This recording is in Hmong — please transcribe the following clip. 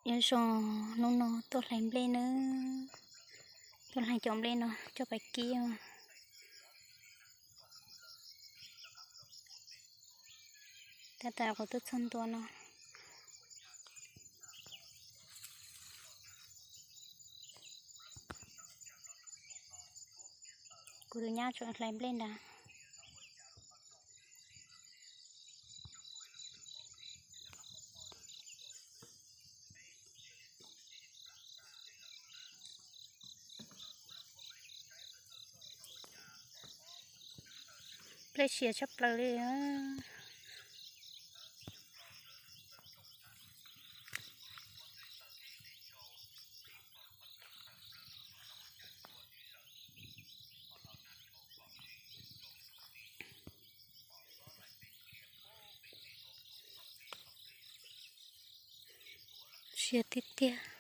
Nyob zoo, hnub no tuaj hlais nplej nawb. Tuaj hlais cov nplej no coj pais kib. Tab tom kuv tuaj txog ntua no. Kuv tus nyab tseem hlais nplej ntawd. Nplej siav tshaj plaws li. Siav tiag tiag.